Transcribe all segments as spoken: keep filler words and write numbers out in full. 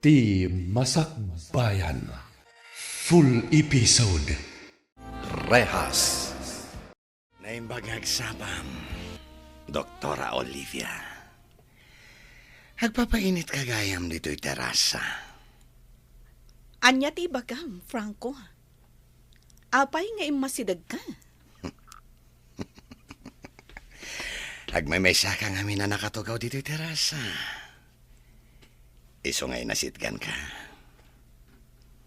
Ti Masakbayan. Full episode. Rehas. Naimbag nga agsapam, Doktora Olivia. Agpapainitka gayam ditoy terasa. Ania ti ibagam, Franco? Apay nga immasidegka? Agmaymaysaka ngamin a nakatugaw ditoy terasa. Isu nga inasitganka.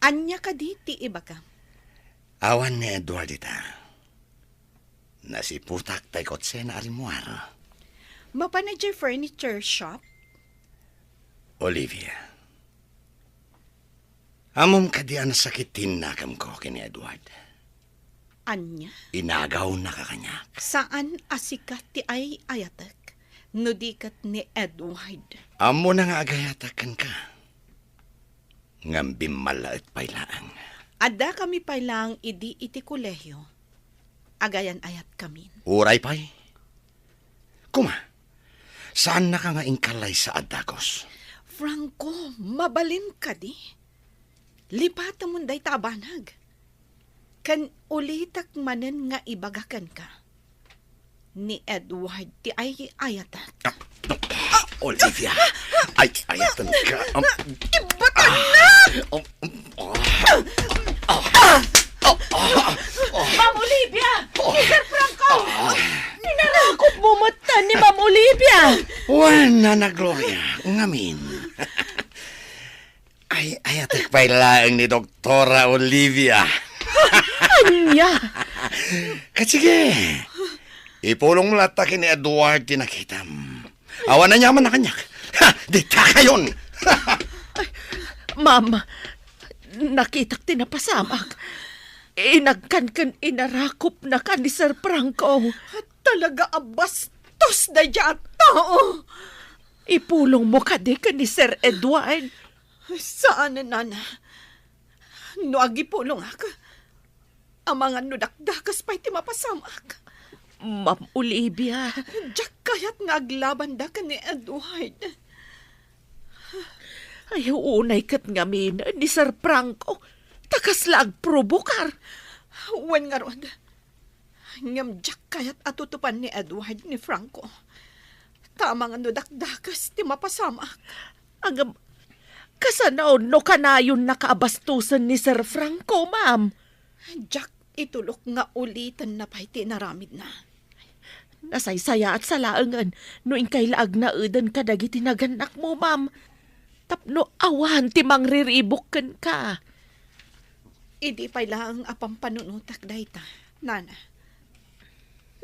Ania kadi ti ibagam? Awan ni Edward ita. Nasiputak tay kotsena a rimmuar. Mapan idiay furniture shop? Olivia, ammom kadi a nasakit ti innakemko ken ni Edward? Ania? Inagawnaka kaniak. Saan a sika ti ay-ayatek, no di ket ni Edward. Ammona nga agayatek kenka. Ngem bimmallaet pay laeng. Addakami pay laeng idi iti kolehio. Agayan-ayatkamin. Uray pay. Kuma, saannaka nga inkallaysa a dagus. Franco, mabalin kadi? Lipatemon dayta a banag. Ken ulitek manen nga ibaga kenka. Ni Edward ti ay-ayatek. Ah, Olivia, ay-ayatenka. Um, Ibatanna! Ah, um, um, ah, ah, ah, ah, ah. Ma'am Olivia! Oh. Ni Sir Franco! Ah. Inarakopmo met ni Ma'am Olivia! Wen, Nana Gloria, ngamin. Ay-ayatek pay laeng ni Doktora Olivia. Ania? Ket sige, ipulongmo latta ken ni Edward ti nakitam. Awan aniamanna kaniak. Ha, ditakayon! Ma'am, nakitak ti napasamak. Inagkan ken inarakopnaka ni Sir Franco. Talaga a bastos daydiay a tao! Ipulongmo kadi ken ni Sir Edward? Saan, Nana. No agipulongak, amangan no dakdakes pay ti mapasamak. Ma'am Olivia. Diak kayat nga aglabanda ken ni Edward. Ay, unay ket ngamin ni Sir Franco, ta kasla agprobokar. Wen ngarud, ngem diak kayat a tutupan ni Edward ni Franco. Ta amangan no dakdakes ti mapasamak. Ngem, kasano no kanayonnaka a bastosen ni Sir Franco, ma'am? Diak itulok nga ulitenna pay ti inaramidna. Nasaysayaat sa laengen no inkay la agnaeden kadagiti nagannakmo, ma'am. Tapno awan ti mangriribuk kenka. Idi pay laeng a pampanunotak dayta, Nana.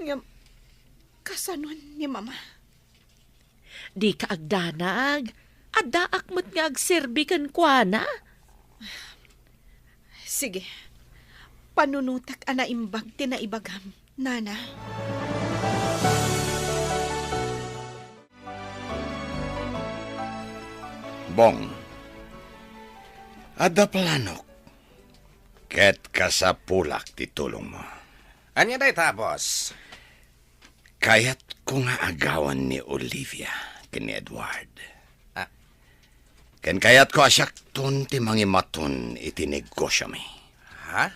Ngem, kasano ni Mama? Dika agdanag. Addaak met nga agserbi kenkuana. Sige. Panunotak a naimbag ti naibagam, Nana. Bong, adda planok ket kasapulak ti tulongmo. Ania dayta, boss? Kayatko nga agawan ni Olivia ken ni Edward. Ah. Ken kayatko a siakton ti mangimaton iti negosiomi. Ha?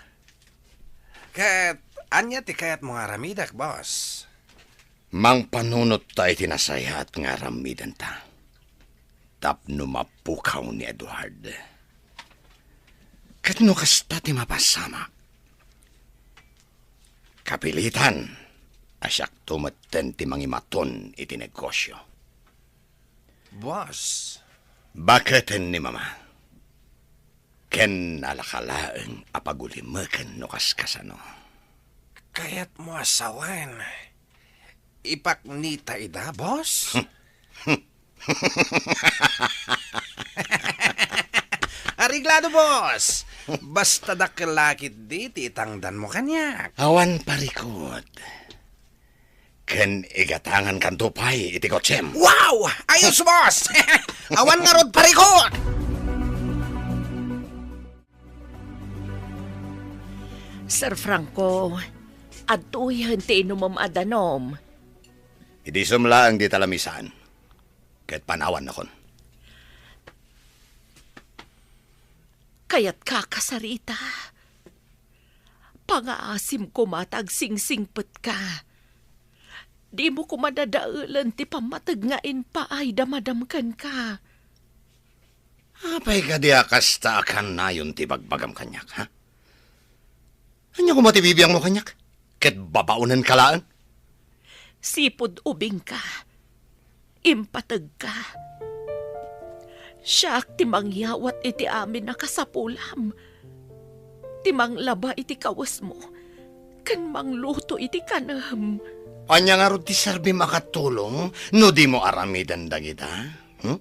Ket ania ti kayatmo nga aramidek, boss? Mangpanunot ta iti nasayaat nga aramidenta tapno mapukaw ni Edward. Ket no kasta ti mapasamak, kapilitan a siakto metten ti mangimaton iti negosio. Boss. Baketen ni Mama. Ken nalaka laeng a pagulimeken no kaskasano. Kayatmo a sawen, ipaknita ida, boss? Areglado, boss. Basta dakkel la ketdi ti itangdanmo kaniak. Awan parikut. Ken igatangankanto pay iti kotsem. Wow! Ayos, boss! Awan ngarud parikut! Sir Franco, adtoyen ti inumem a danom. Idisem laeng dita lamisaan. Ket panawannakon. Ayatka, Sarita. Pangaasim koma ta agsingsingpetka. Dimo koma dadaelen ti pammateg nga impaay da Madam kenka. Apay kadi a kasta a kanayon ti bagbagam kaniak, ha? Ania koma ti bibiangmo kaniak? Ket babaonenka laeng? Sipud ubingka, impategka. Siak ti mangyawat iti amin a kasapulam, ti manglaba iti kawesmo, ken mangluto iti kanem. Ania ngarud ti serbim a katulong no dimo aramiden dagita? Hmm?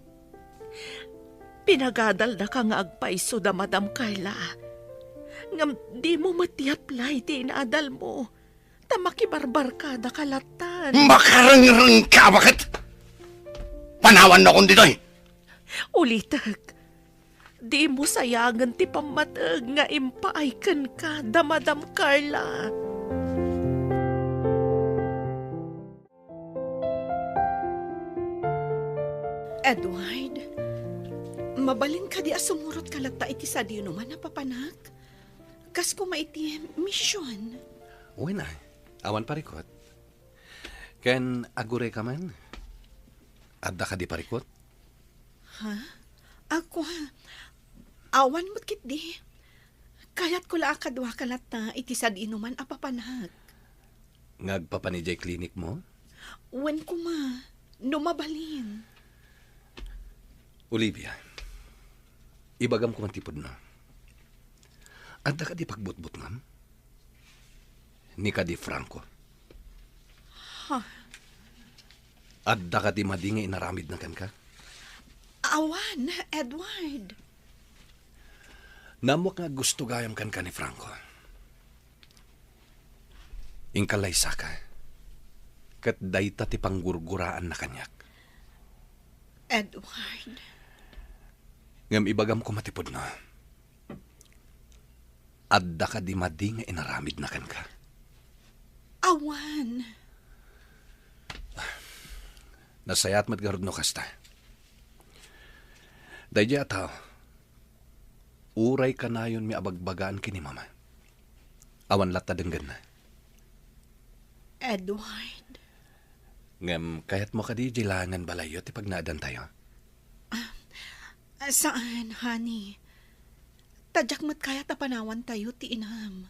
Pinagadaldaka nga agpayso da Madam Carla. Ngem dimo met iaplay ti inadalmo, ta makibarbarkadaka lattan. Makarengrengka, baket! Panawanakon ditoy! Ulitek, dimo sayangen ti pammateg nga impaay kenka da Madam Carla. Edward, mabalin kadi a sumurotka latta iti sadinoman a papanak? Kas koma iti mision. Wen ay, awan parikut. Ken agurayka man? Adda kadi parikut? Ha? Ako, ha? Awan met ketdi. Kayatko la a kaduaka latta iti sadinoman a papanak. Nga agpapan idiay klinikmo? Wen koma, no mabalin. Olivia, ibagam koma ti pudno. Adda kadi pagbutbutngam? Ni kadi Franco? Ha? Adda kadi madi nga inaramidna kenka? Awan, Edward. Naammoak nga gusto gayam kenka ni Franco. Inkallaysaka, ket dayta ti panggurguraanna kaniak. Edward. Ngem ibagam koma ti pudno. Adda kadi madi nga inaramidna kenka? Awan. Nasayaat met garud no kasta. Daydiay a tao, uray kanayonmi a bagbagaan ken ni Mama, awan latta denggenna. Edward. Ngem kayatmo kadi diay laengen balayyo ti pagnaedantayo? Ah, saan, honey. Ta diak met kayat a panawantayo ti inam.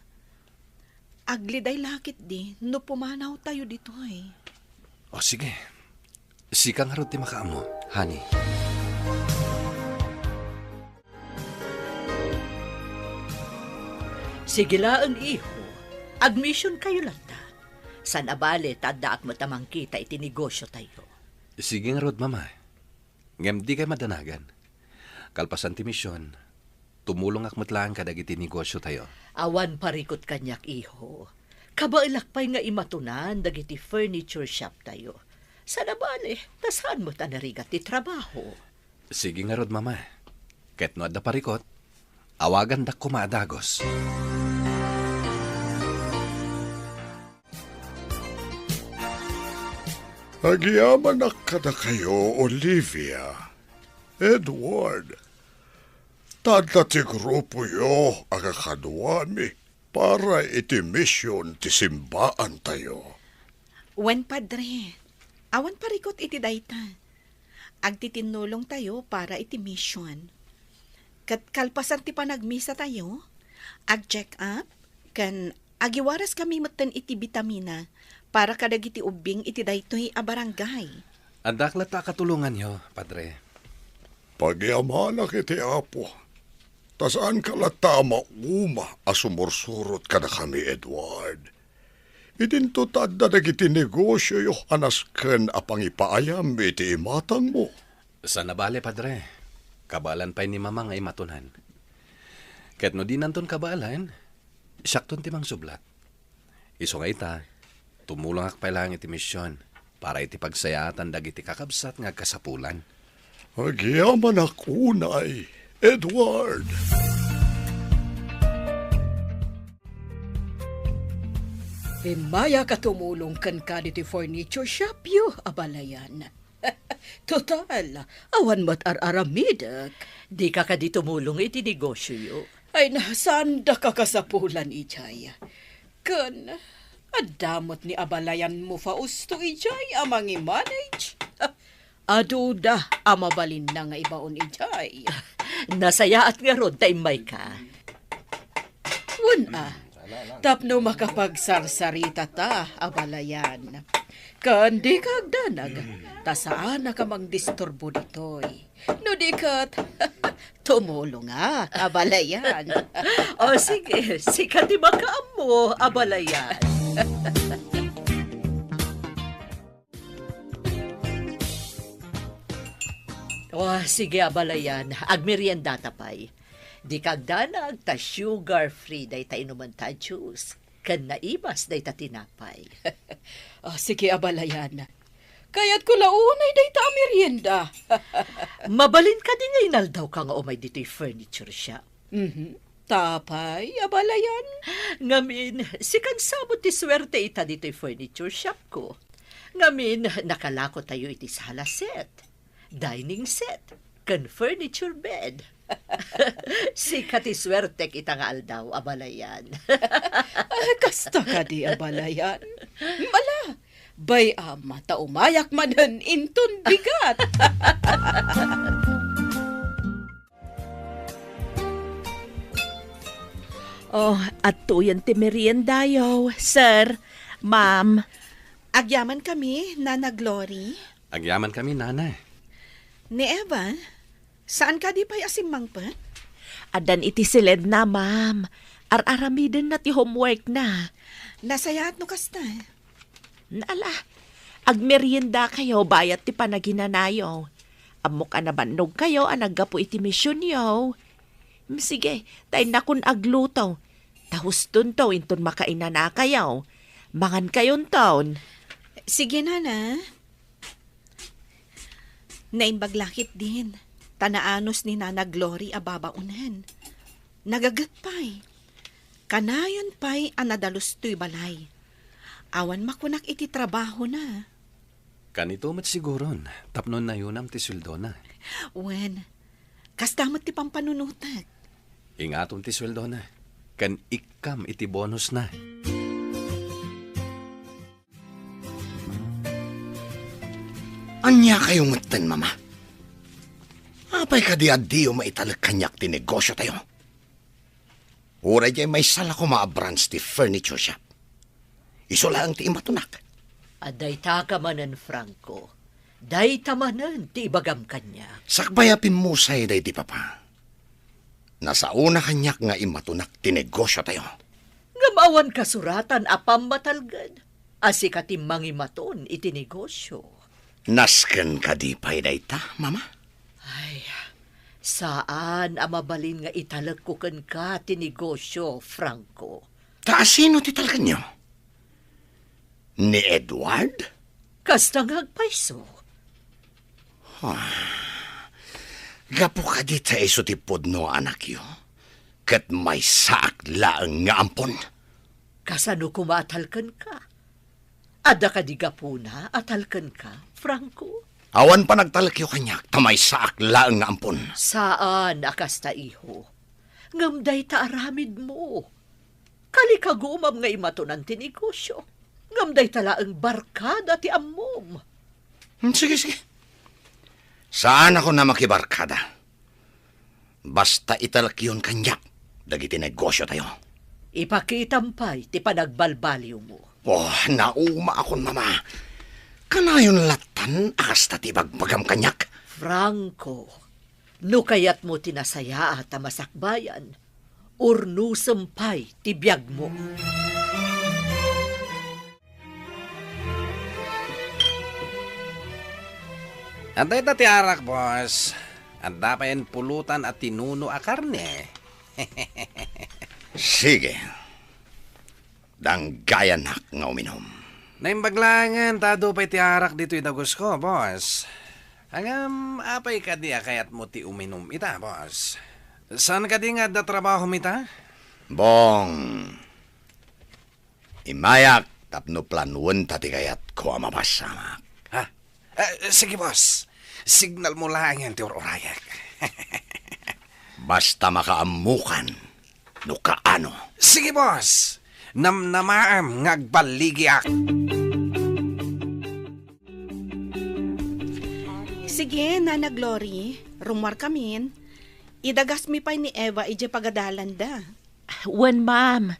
Agliday la ketdi no pumanawtayo ditoy. O, sige. Sika ngarud ti makaammo, honey. Sige laeng, iho. Agmisionkayo latta. Saan a bale ta addaak met a mangkita iti negosiotayo. Sige ngarud, Mama. Ngem dikay madanagan. Kalpasan ti mision, tumulongak met laeng kadagiti negosiotayo. Awan parikut kaniak, iho. Kabaelak pay nga imatonan dagiti furniture shoptayo. Saan a bale, ta saan met a narigat ti trabaho. Sige ngarud, Mama. Ket no adda parikut, awagandak koma a dagus. Agyamanak kadakayo, Olivia, Edward, ta adda ti grupoyo a kakaduami para iti mision ti simbaantayo. Wen, Padre, awan parikut iti dayta. Agtitinnulongtayo para iti mision. Ket kalpasan ti panagmisatayo, ag-check up, ken agiwaraskami metten iti bitamina para kadagiti ubbing iti daytoy a barangay. Addaak latta a katulonganyo, Padre. Pagyamanak iti Apo, ta saanka latta a mauma a sumursurot kadakami, Edward. Idinto ta adda dagiti negosioyo a nasken a pangipaayam iti imatangmo. Saan a bale, Padre. Kabaelan pay ni Mama nga imatonan. Ket no dinanton kabaelan, siakton ti mangsublat. Isu nga ita, tumulongak pay laeng iti mision para iti pagsayaatan dagiti kakabsat nga agkasapulan. Agyamanak unay, Edward. Immayak a tumulong kenka ditoy furniture shopyo a balayan. Total, awan met ar-aramidek. Dika kadi tumulong iti negosioyo? Ay, na, saandaka kasapulan idiay. Ken adda met ni abalayanmo Fausto idiay a mangimanage. Aduda a mabalinna nga ibaon idiay. Nasayaat ngarud ta immayka. Wen a, tapno makapagsarsarita ta, abalayan. Ken dika agdanag, ta saanaka mangdisturbo ditoy. No di ket, tumulonga, abalayan. O sige, sika ti makaammo, abalayan. O, sige, abalayan. Agmeriendata pay. Dika agdanag ta sugar-free dayta inumenta a juice, ken naibas dayta tinapay. O, sige, abalayan. Kayatko la unay dayta a merienda. Mabalin kadi nga inaldawka nga umay ditoy furniture shop? Mhm. Tapay, abalayan. Ngamin, sikan sa met ti suerte ita ditoy furniture shop ko. Ngamin, nakalako tayo iti sala set, dining set, ken furniture bed. Sika ti suertek ita nga aldaw, abalayan. Ah, kasta kadi, abalayan. Ala, bay-am ta umayak manen inton bigat. Oh, adtoyen ti meriendayo, sir, ma'am. Agyamankami, Nana Glory. Agyamankami, Nana. Ni Eva, saan kadi pay a simmangpet? Addan iti siledna, ma'am. Ar-aramidenna ti homeworkna. Nasayaat no kasta. Ala, agmeriendakayo bayat ti panaginanayo. Ammok a nabannogkayo a naggapu iti misionyo. Mm, sige, ta innakon agluto. Ta hustonto inton makainanakayo. Mangankayonton. Sige, Nana. Naimbag la ketdin, ta naanus ni Nana Glory a babaonen. Nagaget pay. Kanayon pay a nadalus toy balay. Awan makunak iti trabahona. Kanito met siguron, tapno nayunam ti sueldona. Wen, kasta met ti pampanunotek. Ingatom ti sueldona, ken ikkam iti bonusna. Ania kayo metten, Mama? Apay kadi a diyo maitalek kaniak ti negosiotayo? Uray diay maysa la koma a branch ti furniture shop. Isu laeng ti imatunak. A dayta ka manen, Franco. Dayta manen ti ibagam kaniak. Sakbay a pimmusay daydi papa. Nasaona kaniak nga imatunak ti negosiotayo. Ngem awan kasuratan a pammatalged a sika ti mangimaton iti negosio. Nasken kadi pay dayta, Mama? Ay, saan a mabalin nga italekko kenka ti negosio, Franco. Ta asino ti talkenyo? Ni Edward? Kasta nga agpayso. Ah, gapu kadi ta isu ti pudno a anakyo, ket maysaak laeng nga ampon. Kasano koma a talkenka? Adda kadi gapuna a talkenka, Franco? Awan panagtalekyo kaniak ta maysaak laeng nga ampon. Saan a kasta, iho. Ngem dayta aramidmo. Kalikagumam nga imatonan ti negosio. Ngem dayta laeng barkada ti ammom. Hmm, sige, sige. Saanakon a makibarkada. Basta italekyon kaniak dagiti negosiotayo. Ipakitam pay ti panagbalbaliwmo. Oh, naumaakon, Mama. Kanayon lattan a kasta ti ibagbagam kaniak. Franco, no kayatmo ti nasayaat a masakbayan, urnosem pay ti biagmo. Adda ita ti arak, boss. Adda payen pulutan a tinuno a karne. Sige. Danggayanak nga uminom. Naimbag laengen ta adu pay ti arak ditoy dagusko, boss. Ngem, apay kadi a kayatmo ti uminom ita, boss? Saan kadi nga adda trabahom ita? Bong, imayak tapno planuenta ti kayatko a mapasamak. Ha? Eh, sige, boss. Signalmo laengen ti ur-urayek. Basta makaammokan, no kaano. Sige, boss. Namnamaem nga agballigiak. Sige, Nana Glory, rummuarkamin. Idagasmi pay ni Eva idiay pagadalanda. Wen, ma'am.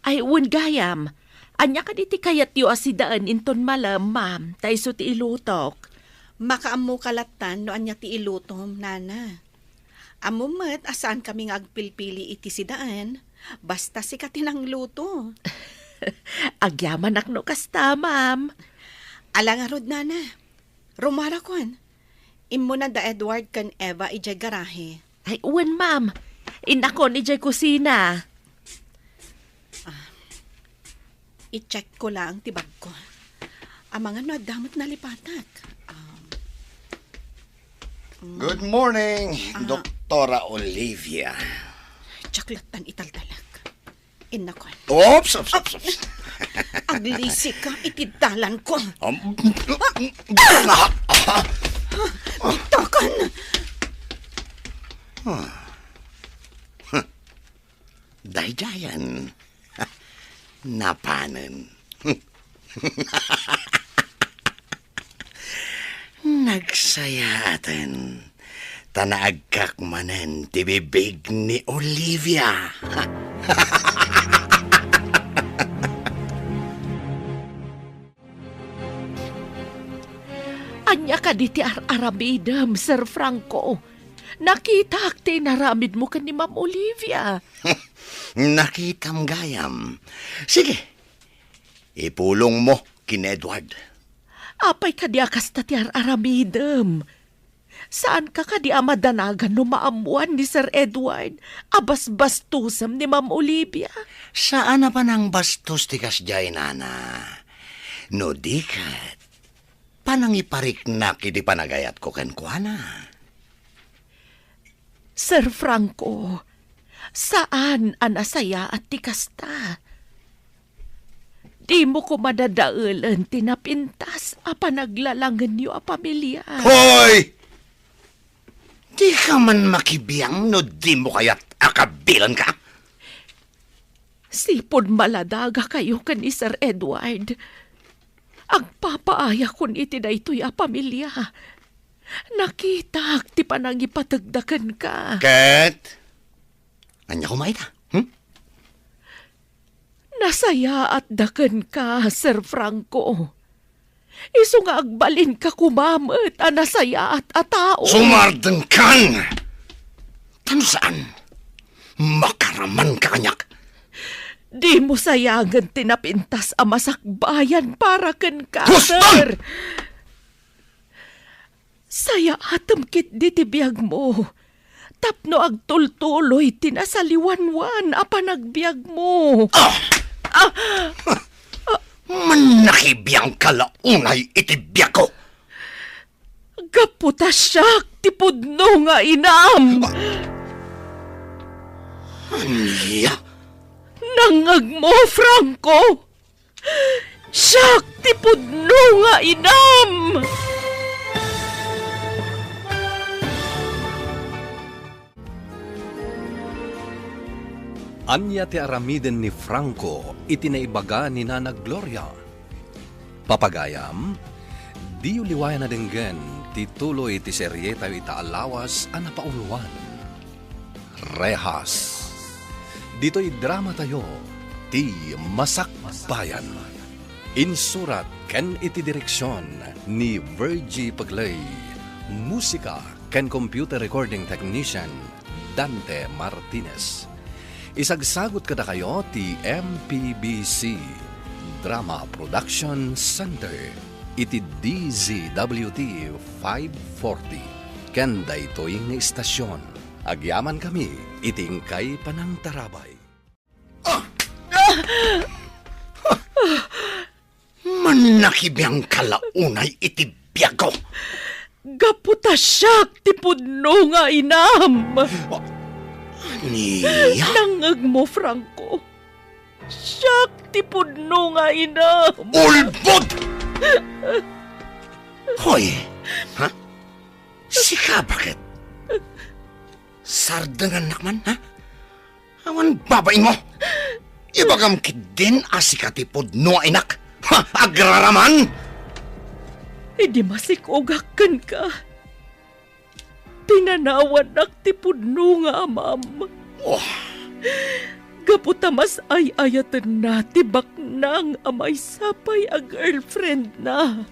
Ay, wen gayam. Ania kadi ti kayatyo a sidaen inton malem, ma'am, ta isu ti ilutok? Makaammoka lattan no ania ti ilutom, Nana. Ammom met a saankami nga agpilpili iti sidaen, basta sika ti nangluto. Agyamanak no kasta, ma'am. Ala ngarud, Nana. Rummuarakon. Immuna da Edward ken Eva idiay garahe. Ay, wen, ma'am. Innakon idiay kusina. Ah, i-check ko laeng ti bagko. Amangan no adda met nalipatak. Um, mm. Good morning, Ah. Doktora Olivia. Diak lattan italdalak. Innakon. Oops, oops, oops, oops. Aglisika iti dalanko. Um, Bitakan! Daydiayen. Napanen. Nagsayaaten, ta naagkak manen ti bibig ni Olivia. Ania kadi ti ar-aramidem, Sir Franco? Nakitak ti inaramidmo ken ni Ma'am Olivia. Nakitam gayam. Sige, ipulongmo ken Edward. Apay kadi a kasta ti ar-aramidem? Saanka kadi a madanagan no maammoan ni Sir Edward a basbastosem ni Ma'am Olivia? Saan a panangbastos ti kasdiay, nana. No di ket, panangipariknak iti panagayatko kenkuana. Sir Franco, saan a nasayaat ti kasta. Dimo koma dadaelen ti napintas a panaglalangenyo a pamilia. Hoy! Dika man makibiang no dimo kayat a kabilenka? Sipud maladagakayo ken ni Sir Edward, agpapaayakon iti daytoy a pamilia. Nakitak ti panangipategda kenka. Ket? Ania koma ita? Hmm? Nasayaatda kenka, Sir Franco. Isu nga agbalinka koma met a nasayaat a tao. Sumardengkan! Ta no saan, makaramanka kaniak. Dimo sayangen ti napintas a masakbayan para kenka, Huston! Sir. Sayaatem ketdi ti biagmo tapno agtultuloy ti nasaliwanwan a panagbiagmo. Ah! Ah! Mannakibiangka la unay iti biagko. Gapu ta siak ti pudno nga inam. Ania? Nangngegmo, Franco? Siak ti pudno nga inam! Ania ti aramiden ni Franco iti naibaga ni Nana Gloria? Papagayam, diyo liwayan a denggen ti tuloy ti serietayo ita a lawas a napauluan. Rehas. Ditoy dramatayo, ti Masakbayan. Insurat ken iti direksion ni Virgie Pegley. Musika ken computer recording technician, Dante Martinez. Isagsagut kadakayo ti M P B C Drama Production Center iti D Z W T five forty ken daytoy nga istasion. Agyamankami iti inkay panangtarabay. Ah! Mannakibiangka la unay iti biagko. Gapu ta siak ti pudno nga inam. Ania? Nangngegmo, Franco. Siak ti pudno nga inam. Ulbod! Hoy, ha? Sika, baket? Sardengannak man, ha? Awan babainmo! Ibagam ketdin a sika ti pudno a inak! Ha! Agraraman! Idi masikogak kenka, pinanawannak ti pudno nga amam. Oh. Gapu ta mas ay-ayatenna ti baknang a maysa pay a girlfriendna.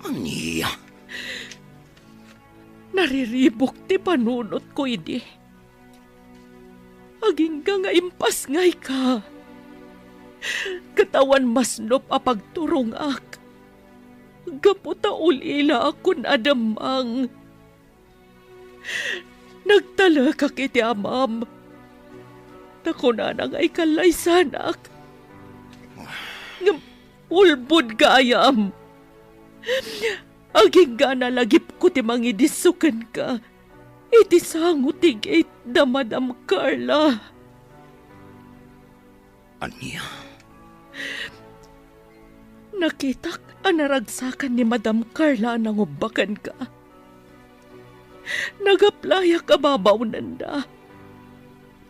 Ania? Nariribuk ti panunotko idi. Agingga nga impasngayka. Ket awan masnop a pagturongak. Gapu ta ulilaakon a demmang. Nagtalekak iti amam. Ta kunana nga ikallaysanak. Ngem ulbod gayam. Agingga a nalagipko ti mangidisso kenka iti sango ti gate da Madam Carla. Ania? Nakitak a naragsakan ni Madam Carla a nangubba kenka. Nagaplayak a babaonenda.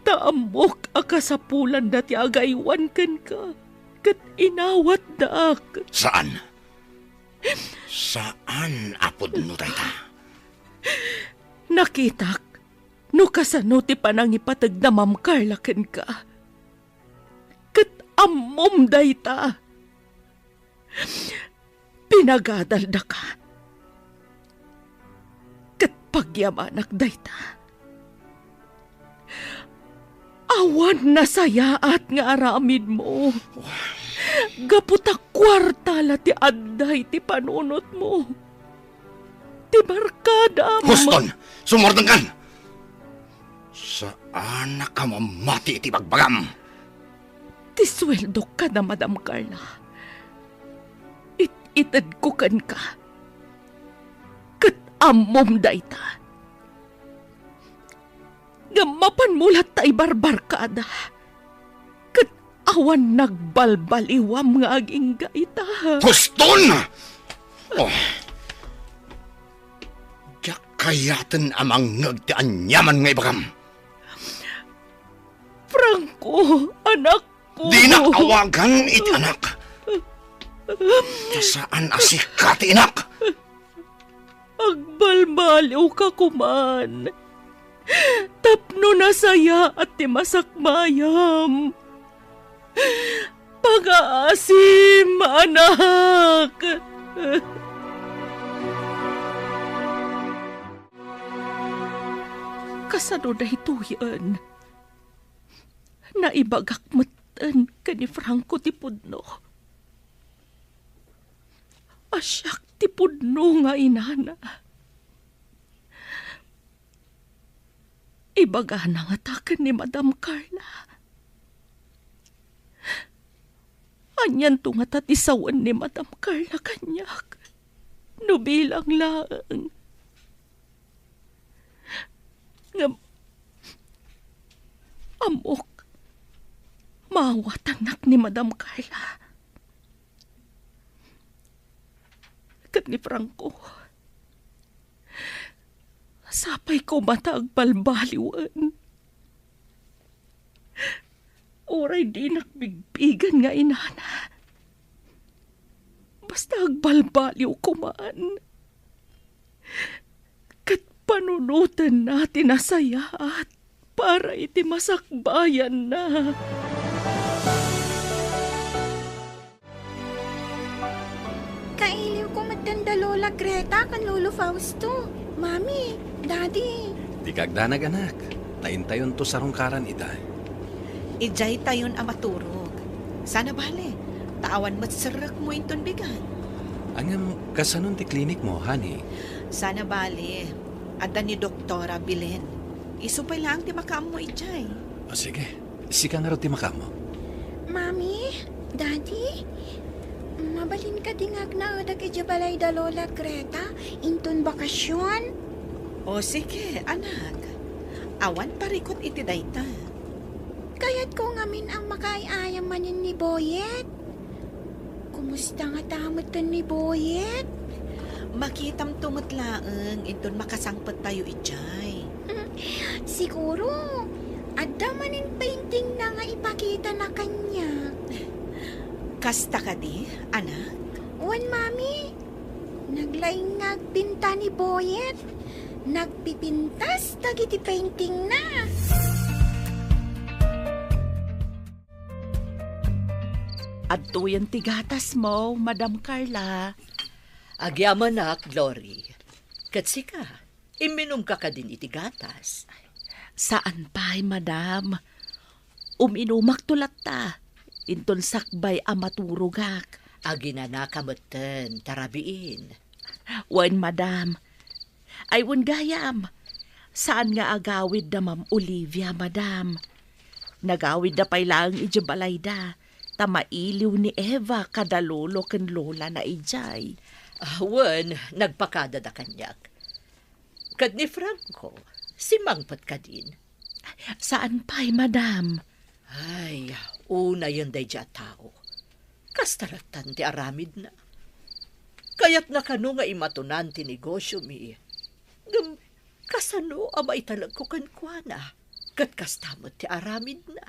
Ta ammok a kasapulanda ti agaywan kenka, ket inawatdak. Saan? Saan a pudno dayta? Nakitak no kasano ti panangipateg da Ma'am Carla kenka. Ket ammom dayta. Pinagadaldaka. Ket pagyamanak dayta. Awan nasayaat nga aramidmo. Gapu ta kuarta la ti adda iti panunotmo. Ti barkadam. Huston! Sumurdengkan! Saanak a mamati iti bagbagam. Ti sueldok kada Madam Carla, it-itedko kenka. Ket ammom dayta. Ngem mapanmo latta ibarbarkada. Ket awan nagbalbaliwam nga agingga ita. Huston! Oh. Diak kayaten a mangngeg ti aniaman nga ibagam. Franco, anakko. Dinak awagan iti anak. Ta saan a sika ti inak. Agbalbaliwka koman. Tapno nasayaat ti masakbayam. Pangaasim, anak! Kasano daytoyen? Naibagak metten ken ni Franco ti pudno. A siak ti pudno nga inana. Ibagana ngata ken ni Madam Carla. Anianto ngata ti sawen ni Madam Carla kaniak no bilang laeng? Ngem, ammok, maawatannak ni Madam Carla. Ket ni Franco, sapay koma ta agbalbaliwen. Uray dinak bigbigen nga inana, basta agbalbaliw koman. Ket panunotenna ti nasayaat para iti masakbayanna. Kailiwko metten da Lola Greta ken Lolo Fausto. Mami, Daddy. Dika agdanag, anak. Ta intayonto sarungkaran ita. Idiaytayon a maturog. Sana bale, ta awan met serrekmo inton bigat. Ngem, kasanon ti klinikmo, honey? Sana bale, adda ni Doktora Belen. Isu pay laeng ti makaammo idiay. O, sige. Sika ngarud ti makaammo. Mami, Daddy, mabalin kadi nga agnaedak idiay balay da Lola Greta inton bakasion? O, sige, anak. Awan parikut iti dayta. Kayatko ngamin a makaay-ayam manen ni Boyet. Kumusta ngata metten ni Boyet? Makitamto met laeng inton makasangpettayo idiay. Siguro, Adda manen paintingna nga ipakitana kaniak. Kasta kadi, anak? Wen, Mami. Naglaing nga agpinta ni Boyet. Nagpipintas dagiti paintingna. Adtoyen ti gatasmo, Madam Carla. Agyamanak, Glory. Ket sika, imminumka kadin iti gatas? Saan pay, Madam. Uminumakto latta, inton sakbay a maturogak. Aginanaka metten, ta rabiin. Wen, Madam. Ay, wen gayam. Saan nga agawid da Ma'am Olivia, Madam. Nagawidda pay laeng idiay balayda, ta mailiw ni Eva kada lolo ken lolana idiay. Ah, wen, nagpakadada kaniak. Ket ni Franco, simmangpet kadin? Saan pay, Madam. Ay, unayen daydiay a tao. Kasta lattan ti aramidna. Kayatna kano nga imatonan ti negosiomi. Ngem kasano a maitalekko kenkuana? Ket kasta met ti aramidna.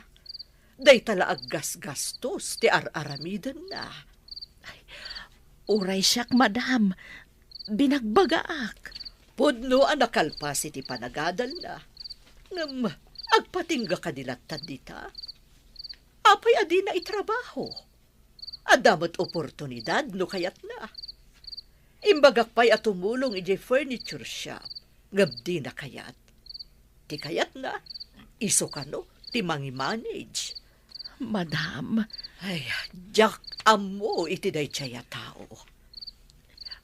Dayta la aggasgastos ti ar-aramidenna. Ay, uray siak, Madam. Binagbagaak. Pudno a nakalpas iti panagadalna. Ngem agpatingga kadi lattan dita? Apay a dina itrabaho? Adda met oportunidad no kayatna. Imbagak pay a tumulong idiay furniture shop, ngem dina kayat. Ti kayatna, isu kano ti mangimanage. Madam. Ay, diak ammo iti daydiay a tao.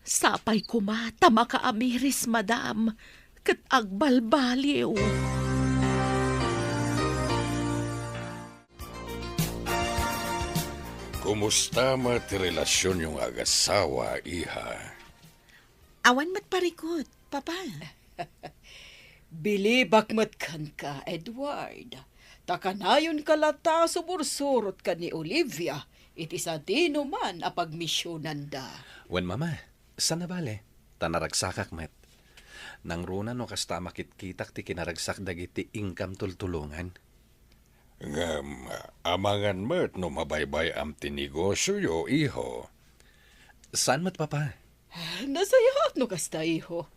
Sapay koma ta makaamiris, Madam, ket agbalbaliw. Kumusta met ti relasionyo nga agasawa, iha? Awan met parikut, Papa. Bilibak met kenka, Edward. Ta kanayonka latta a sumursurot ken ni Olivia iti sadinoman a pagmisionanda. Wen, Mama, saan a bale, ta naragsakak met. Nangruna no kasta a makitkitak ti kinaragsak dagiti inkam tultulongan. Ngem, amangan met no mabaybay-am ti negosioyo, iho. Saan met, Papa? Nasayaat no kasta, iho.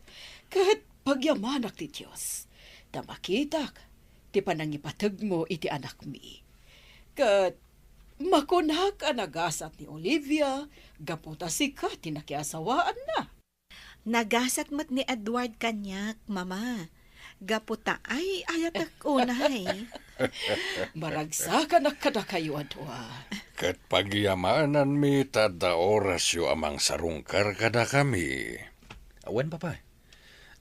Ket pagyamanak ti Dios, ta makitak ti panangipategmo iti anakmi. Ket makunak a nagasat ni Olivia gapu ta sika ti nakiasawaanna. Nagasat met ni Edward kaniak, Mama. Gapu ta ay-ayatek unay. Maragsakanak kadakayo a dua. Ket pagyamananmi ta adda orasyo a mangsarungkar kadakami. Wen, Papa.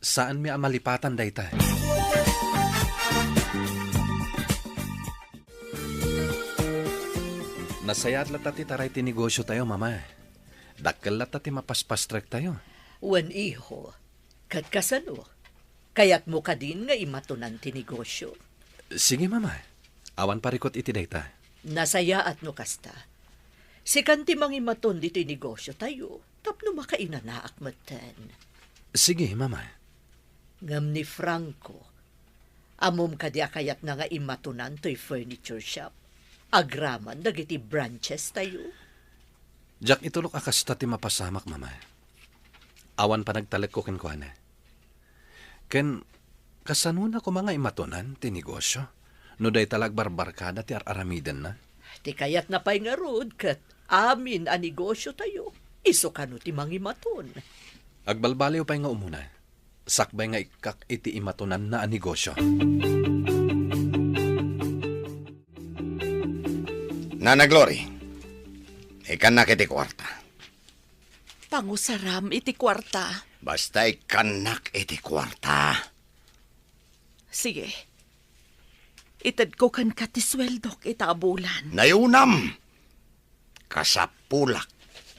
Saanmi a malipatan dayta. Nasayaat latta ti taray ti negosiotayo, Mama. Dakkel latta ti mapaspastrektayo. Wen, iho. Ket kasano? Kayatmo kadin nga imatonan ti negosio? Sige, Mama. Awan parikut iti dayta. Nasayaat no kasta. Sikan ti mangimaton ditoy negosiotayo tapno makainanaak metten. Sige, Mama. Ngem ni Franco, ammom kadi a kayatna nga imatonan toy furniture shop agraman dagiti branchestayo? Diak itulok a kasta ti mapasamak, Mama. Awan panagtalekko kenkuana. Ken kasanona koma nga imatonan ti negosio no dayta la agbarbarkada ti ar-aramidenna? Ti kayatna pay ngarud ket amin a negosiotayo, isu kano ti mangimaton. Agbalbaliw pay nga umuna, sakbay nga ikkak iti imatonanna a negosio. Nana Glory, ikkannak iti kuarta. Pangusaram iti kuarta. Basta ikkannak iti kuarta. Sige. Itedko kenka ti sueldok ita a bulan. Nayunam! Kasapulak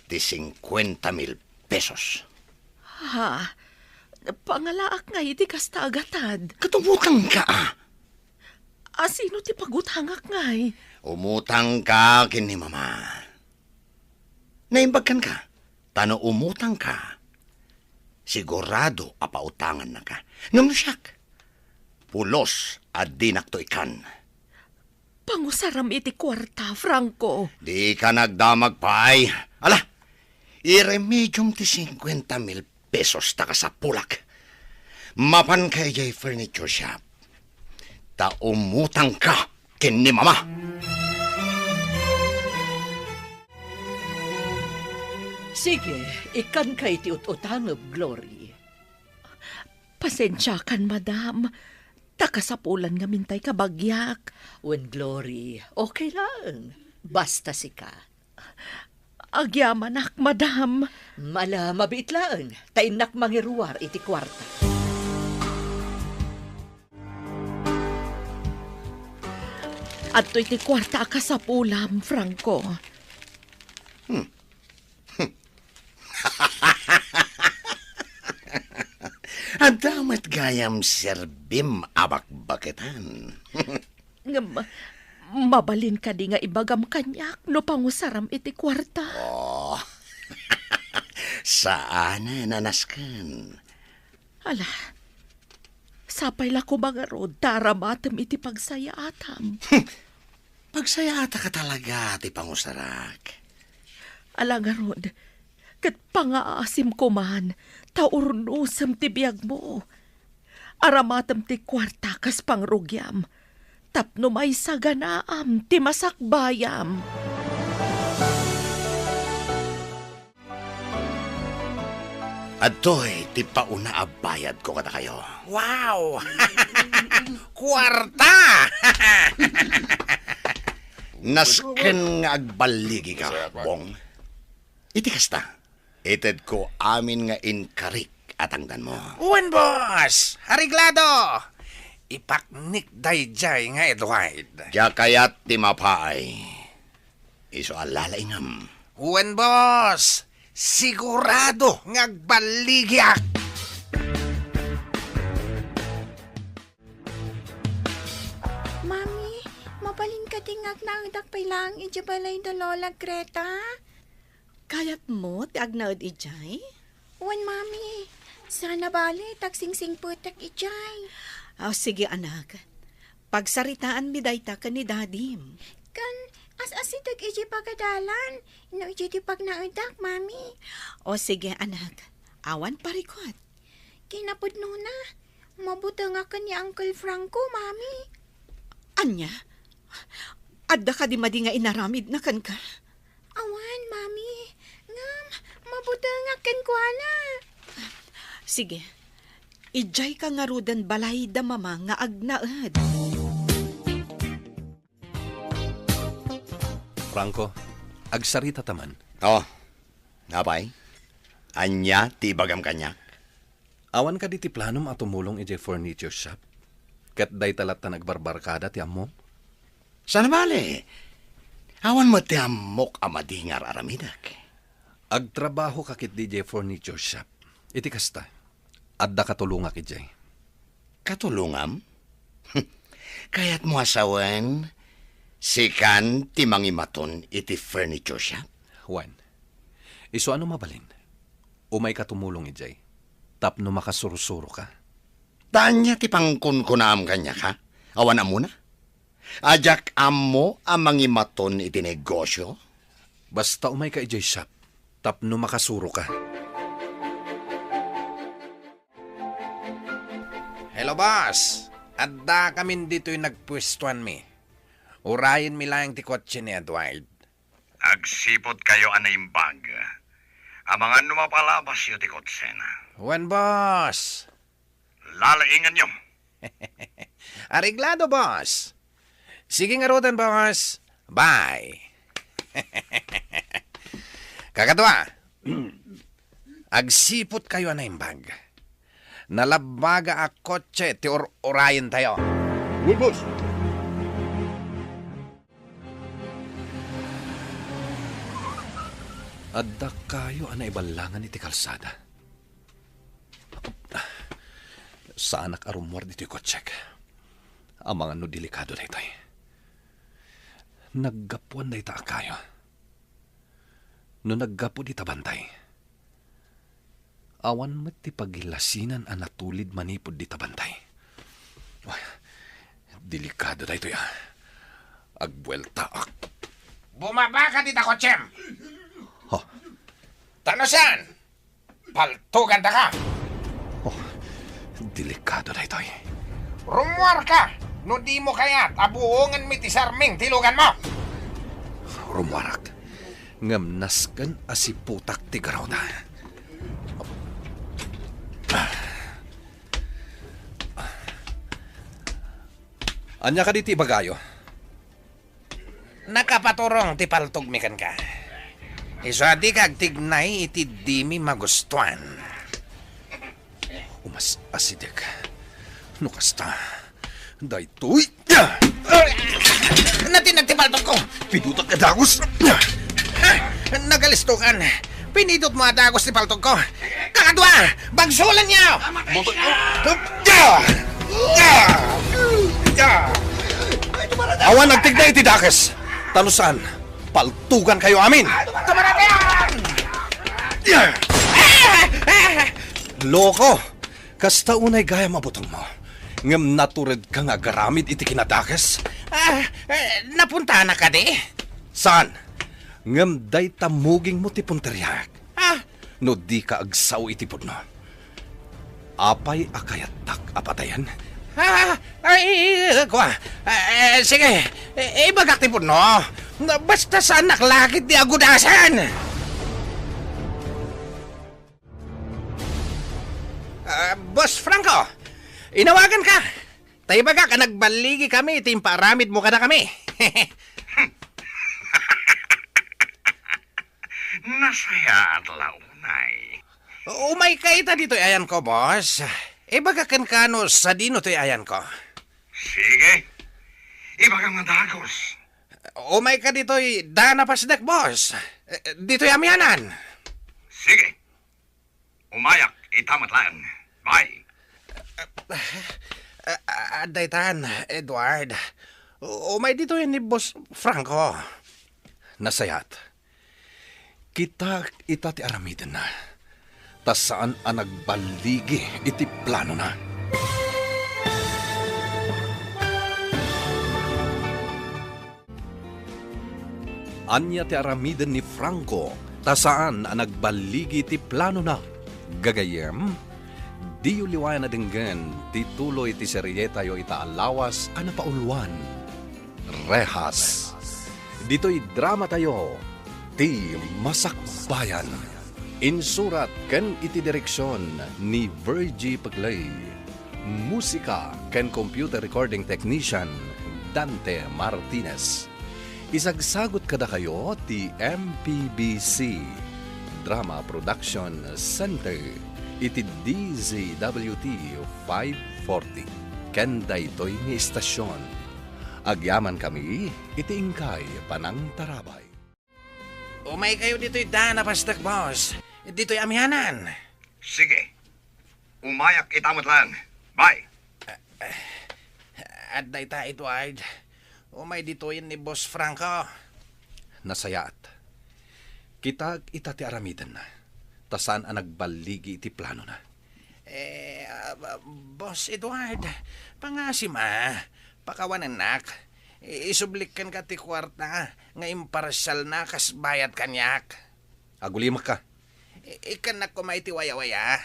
ti cincuenta mil pesos. Ha? Pangalaak ngay iti kasta a gatad. Ket umutangka, a? A sino ti pagutangak ngay? Umutangka ken ni Mama. Naimbag kenka, ta no umutangka, sigurado a pautangannaka. Ngem no siak, pulos a dinakto ikkan. Pangusaram iti kuarta, Franco. Dika nagdamag pay. Ala, iremediom ti singkuenta mil pesos ta kasapulak. Mapanka idiay furniture shop. Ta umutangka ken ni Mama. Sige, ikkanka iti ut-utangem, Glory. Pasensiakan, madam. Ta kasapulan ngamin tay kabagiak. Wen, Glory, okay laeng. Basta sika. Agyamanak, madam. Ala, mabiit laeng. Ta innak mangiruar iti kuarta. Adtoy ti kuarta a kasapulam, Franco. Hmm. Adda met gayam serbim a bakbaketan. Ngem, mabalin kadi nga ibagam kaniak no pangusaram iti kuarta? Oh, saanen a nasken. Ala, sapay la koma ngarud ta aramatem iti pagsayaatam. Pagsayaatak talaga ti pangusarak. Ala ngarud, ket pangaasim koman, ta urnosem ti biagmo. Aramatem ti kuarta kas pangrugiam, tapno maisaganaam ti masakbayam. Adtoy ti pauna a bayadko kadakayo. Wow! Kuarta! Nasken nga agballigika, Bong. Iti kasta, itedko amin nga inkarik a tangdanmo. Wen, boss! Areglado! Ipaknik daydiay nga Edward. Diak kayat ti mapaay. Isu a lalaingam. Wen, boss! Sigurado nga agballigiak! Mami, mabalin kadi nga agnaedak pay laeng idiay balay da Lola Greta? Kayatmo ti agnaed idiay? Wen, Mami. Saan a bale, ta agsingsingpetek idiay. Ah, sige, anak. Pagsaritaanmi dayta ken ni Dadim. Ken as-asideg idiay pagadalan, no idiay ti pagnaedak, Mami. O, sige, anak. Awan parikut. Kinapudnona, mabutengaken ni Uncle Franco, Mami. Ania? Adda kadi madi nga inaramidna kenka? Awan, Mami. Ngem, mabutengak kenkuana. Sige. Idiayka ngaruden balay da Mama nga agnaed. Franco, agsaritata man. Oh, apay? Ania ti ibagam kaniak? Awan kadi ti planom a tumulong idiay furniture shop? Ket dayta latta nagbarbarkada ti ammom? Saan a bale? Awan met ti ammok a madi nga ar-aramidek. Agtrabahoka ketdi idiay furniture shop. Iti kasta, adda katulongak idiay. Katulongam? Kayatmo a sawen, sikan ti mangimaton iti furniture shop? Wen, isu a no mabalin, umayka tumulong idiay tapno makasursuroka. Ta ania ti pangkunkunaam kaniak, ha? Awan ammona? A diak ammo a mangimaton iti negosio? Basta umayka idiay shop tapno makasuroka. Hello, boss. Addakamin ditoy nagpuestuanmi. Urayenmi laeng ti kotse ni Edward. Agsiputkayo a naimbag. Amangan no mapalabasyo ti kotsena. Wen, boss. Lalainganyo. Areglado, boss. Sige ngaruden, boss. Bye. Kakadua, agsiputkayo a naimbag. Nalabbaga a kotse ti ur-urayentayo. Wen, boss. Adda kayo a naiballangan iti kalsada. Saanak a rummuar ditoy kotsek. Amangan no delikado daytoy. Naggapuan dayta a kayo. No naggapu dita bantay, awan met ti pagilasinan a natulid manipud dita bantay. Ay, delikado daytoy, ah. Agbueltaak. Bumaba ka dita kotsem! Ha? Ta no saan, paltugandaka! Oh, delikado daytoy. Rummuar ka! No di mo kayat a buongen mi ti sarming ti lugan mo! Rummuarak. Ngem nasken a siputak ti garruda. Ania kadi ti ibagayo? Nakapaturong ti paltogmi kenka. Isu a dika agtignay iti dimi magustuan. Umas-asidek. No kasta, daytoy. Natinag ti paltogko! Pidutak a dagus! Nagalistokan! Pinidot mo a dagus ti paltogko! Kakadua! Bagsolenyo! Awan agtignay iti dakes! Ta no saan, paltugankayo amin! Tumaratayan! Loko! Kasta unay gayam a butengmo. Ngem naturedka nga agaramid iti kinadakes? Ah, eh, napuntanak kadi? Saan? Ngem dayta mugingmo ti punteriak. Ah, no dika agsao iti pudno. Apay a kayattak a patayen? Ah, ay, kua. Eh, sige, eh, ibagak ti pudno. Basta saannak lakit ti agudasan. Ah, Boss Franco, inawagan ka. Ta ibagak a nagballigi kami iti impaaramid mo kadakami. Nasayaat la unay. Umay ka ita ditoy ayanko, boss. Ibagak kenka no sadino toy ayanko. Sige. Ibagam nga dagus. Umay ka ditoy daan a pasdek, boss. Eh, ditoy amianan. Sige. Umayak ita met laeng. Bye. Ah, ah, daytan, Edward. Umay ditoy ni Boss Franco. Nasayaat. Kitaek ita ti aramidenna. Ta saan a nagballigi iti planona. Ania ti aramiden ni Franco ta saan a nagballigi ti planona? Gagayyem, diyo liwayan a denggen ti tuloy ti serietayo ita a lawas a napauluan, Rehas. Ditoy dramatayo, Ti Masakbayan. Insurat ken iti direksion ni Virgie Pegley. Musika ken computer recording technician, Dante Martinez. Isagsagut kadakayo ti M P B C Drama Production Center iti D Z W T five forty. Ken daytoy nga istasion, agyamankami iti inkay panangtarabay. Umaykayo ditoy daan a pasdek, boss. Ditoy amianan. Sige. Umayak ita met laeng. Bye. Adda ita, Edward. Umay ditoyen ni Boss Franco. Nasayaat. Kitaek ita ti aramidenna. Ta saan a nagballigi iti planona. Eh, ah, Boss Edward, pangasim a, pakawanennak. I-, isublik kenka ti kuarta nga imparsialna kas bayad kaniak. Agulimek ka. I-, ikkannak koma iti wayawaya.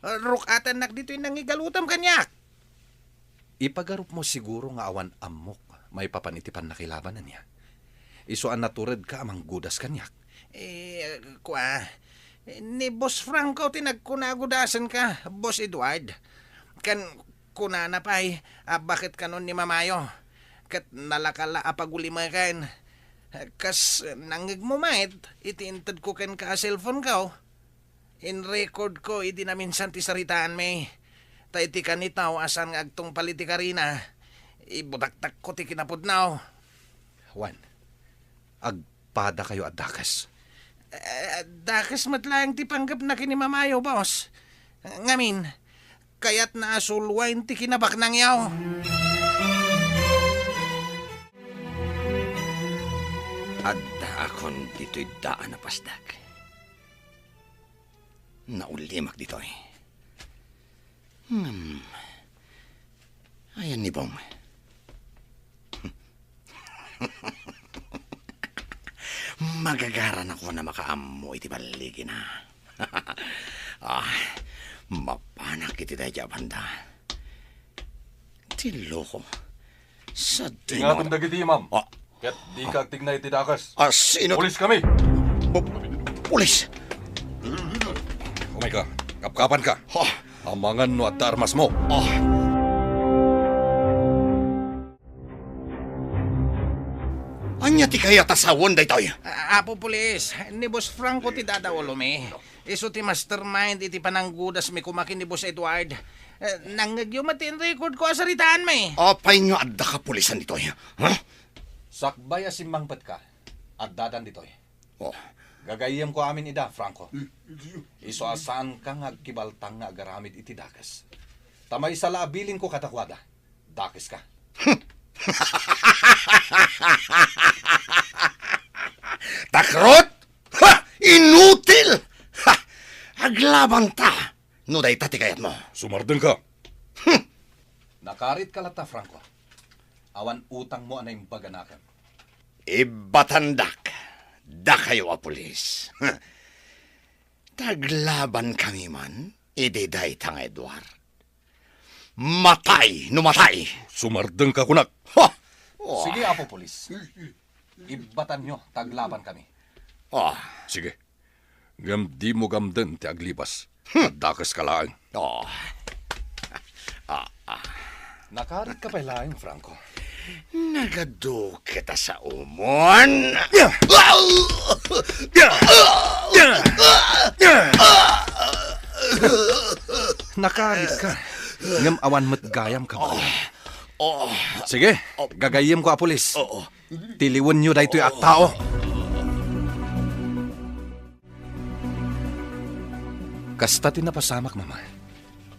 Ruk-atannak ditoy nangigalutem kaniak. Ipagarupmo siguro nga awan ammok maipapan iti pannakilaban, ania? Isu a naturedka a manggudas kaniak. Eh, kua, ni Boss Franco ti nagkuna a gudasenka, Boss Edward. Ken kunana pay a baket kanon ni Mamayo. Ket nalaka la a pagulimeken. Kas nangngegmo met iti intedko kenka a cellphoneko, in-recordko idi naminsan ti saritaanmi. Ta iti kanitaw a saan nga agtungpal iti karina, ibutaktakko ti kinapudno. Wen, agpadakayo a dakes. Eh, dakes met laeng ti panggepna ken ni Mamayo, boss. Ngamin, kayatna a sulwaen ti kinabaknangyo. Addaakon ditoy daan a pasdek. Naulimak ditoy. Hmm. Ayan ni Bong. Magagaranakon a makaammo iti balligina. Ah, mapanak iti dayta a banda. Ti loko. Sa di Ingatem dagiti, ma'am. Ah. Ket dika agtigna iti dakes. Ah, sino? Pulis kami. Pu-, pulis? Umay ka. Kapkapan ka. Ha? Amangan no adda armas mo. Ah. Ania ti kayat a sawen daytoy? A-, Apo Pulis, ni Boss Franco ti dadauluami. Isu ti mastermind iti pananggudasmi koma ken ni Boss Edward. Eh, nangngegyo met ti record ko a saritaanmi. Apay nga adda kapulisan ditoy, ha? Sakbay a simmangpetka, addadan ditoy. Oh. Gagayyemko amin ida, Franco. Isu a saanka nga agkibaltang nga agaramid iti dakes. Ta maysa la a bilinko kadakuada, dakeska. Takrot? Ha! Inutil! Ha! Aglabanta! No dayta ti kayatmo. Sumardengka. Hmm. Nakaaritka latta, Franco. Awan utangmo a naimbag a nakem. Ibbatandak dakayo a pulis. Taglaban kami man idi dayta nga Edward. Matay no matay! Sumardengka kunak. Ha! Oh. Sige, Apo Pulis. Ibbatanyo, taglaban kami. Ah. Sige. Ngem dimo gamden ti aglibas. Hmm. Addakeska laeng. Oh. Ah, ah. Nakaaritka pay laeng, Franco. Nagadu ket a saomon. Nakaaritka. Ngem awan met gayam, kabayo. Oh. Sige, gagayyemko a pulis. Oo. Tiliwenyo daytoy a tao. Kasta ti napasamak, Mama.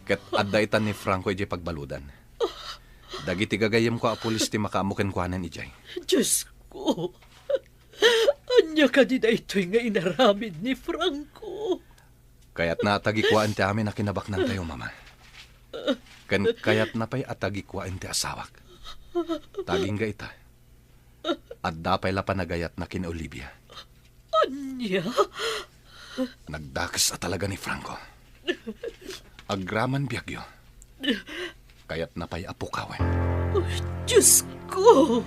Ket adda itan ni Franco idiay pagbaludan. Dagiti gagayyemko a pulis ti makaammo kenkuana idiay. Diosko, ania kadi daytoy nga inaramid ni Franco? Kayatna a tagikuaen ti amin a kinabaknantayo, Mama. Ken kayatna pay a tagikuaen ti asawak. Ta agingga ita, adda pay la panagayatna ken Olivia. Ania? Nagdakes a talaga ni Franco. Agraman biagyo. Kayatna pay a pukawen. Ay, Diosko!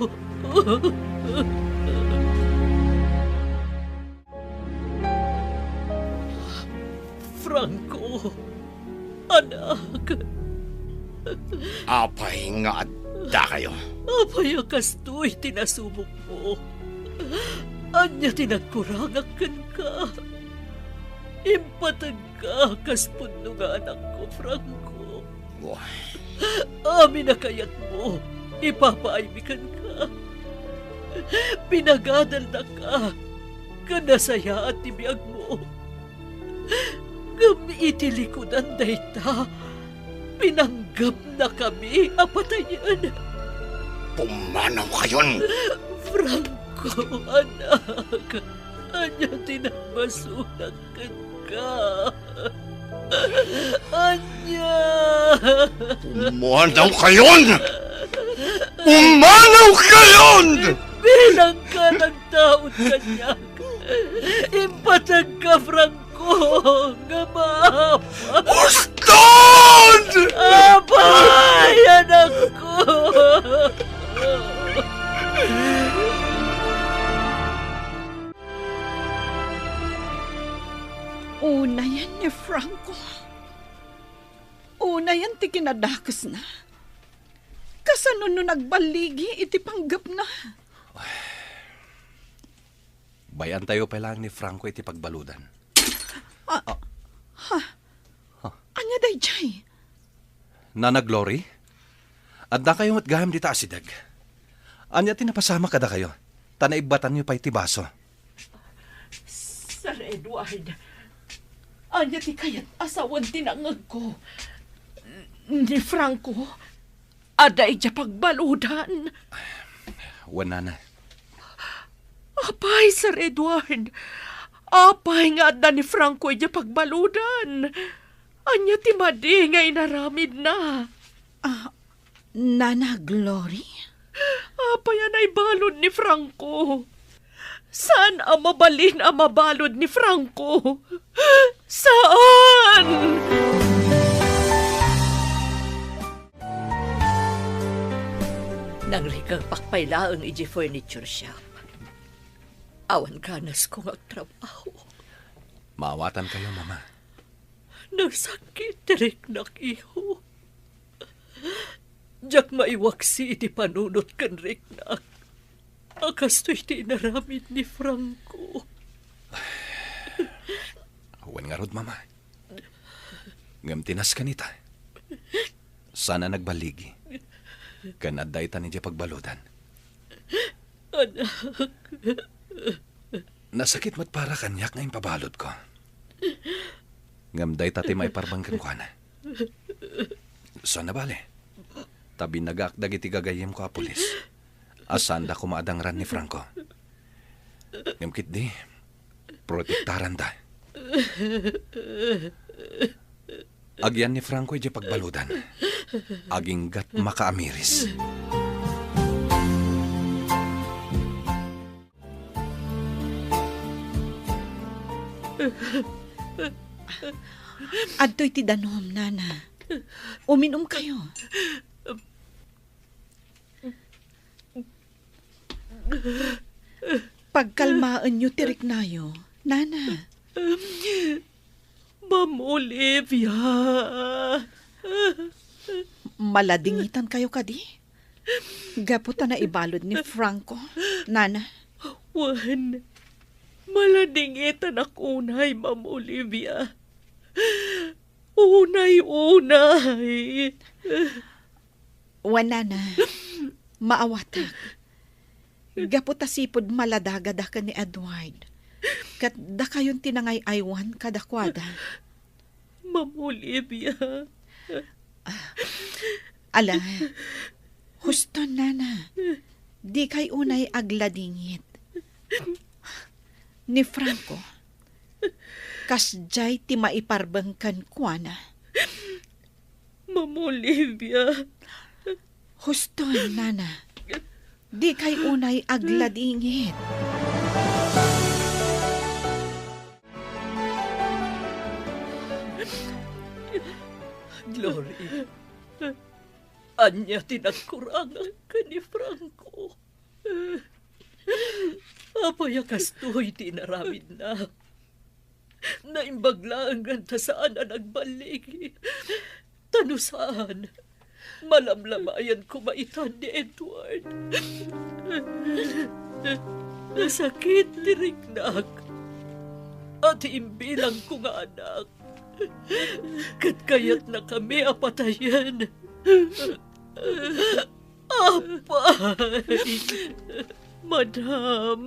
Franco, anak. Apay nga addakayo? Apay a kastoy ti nasubokmo? Ania ti nagkurangak kenka? Impategka kas pudno nga anakko, Franco. Amin a kayatmo, ipapaaymi kenka. Pinagadalnaka, ken nasayaat ti biagmo. Ngem iti likudan dayta, pinanggepnakami a patayen. Pumanawkayon! Franco, anak, ania ti nagbasolak kenka? Ania? Pumanawkayon! Pumanawkayon! Bilang ka ng taon kaniak. Impategka, Franco, nga maapa. Uston! Apay, anakko! Unayen ni Franco. Unayen ti kinadakesna. Kasano no nagballigi iti panggepna? Bay-antayo pay laeng ni Franco iti pagbaludan. Ah, ah. Ha? Huh. Ania daydiay? Nana Glory? Addakayo met gayam dita asideg. Ania ti napasamak kadakayo? Ta naibbatanyo pay ti baso. Sir Edward, ania ti kayat a sawen ti nangngegko? Ni Franco, adda idiay pagbaludan. Wen, nana. Apay, Sir Edward, apay nga adda ni Franco idiay pagbaludan? Ania ti madi nga inaramidna? Ah, Nana Glory? Apay a naibalud ni Franco? Saan a mabalin a mabalud ni Franco? Saan? Nangrikangpak pay laeng idiay furniture shop. Awan ganasko nga agtrabaho. Maawatankayo, Mama. Nasakit ti riknak, iho. Diak maiwaksi iti panunot ken riknak a kastoy ti inaramid ni Franco. Wen ngarud, Mama. Ngem ti nasken ita, saan a nagballigi. Ken adda itan idiay pagbaludan. Anak. Nasakit met para kaniak nga impabaludko. Ngem dayta ti maiparbeng kenkuana. Saan a bale, ta binagaak dagiti gagayyemko a pulis a saanda koma a dangran ni Franco. Ngem ketdi, protektaranda. Agyan ni Franco idiay pagbaludan. Aginggat makaamiris. Adtoy ti danum, Nana. Uminumkayo. Pagkalmaenyo ti riknayo, Nana. Ma'am Olivia. Maladingitankayo kadi? Gapu ta naibalud ni Franco, Nana. Wen, maladingitanak unay, Ma'am Olivia. Unay, unay. Wen, Nana, maawatak. Gapu ta sipud maladagada ken ni Edward, ket dakayon ti nangay-aywan kadakuada. Ma'am Olivia. Ala, huston, Nana. Dikay unay agladingit. Ni Franco, kasdiay ti maiparbeng kenkuana. Ma'am Olivia. Huston, Nana. Dikay unay agladingit. Glory, ania ti nagkurangak ken ni Franco? Apay a kastoy ti inaramidna? Naimbag laengen ta saan a nagballigi. Ta no saan, malamlamayan koma itan ni Edward. Nasakit ti riknak a ti imbilangko nga anak ket kayatnakami a patayen. Apay! Madam,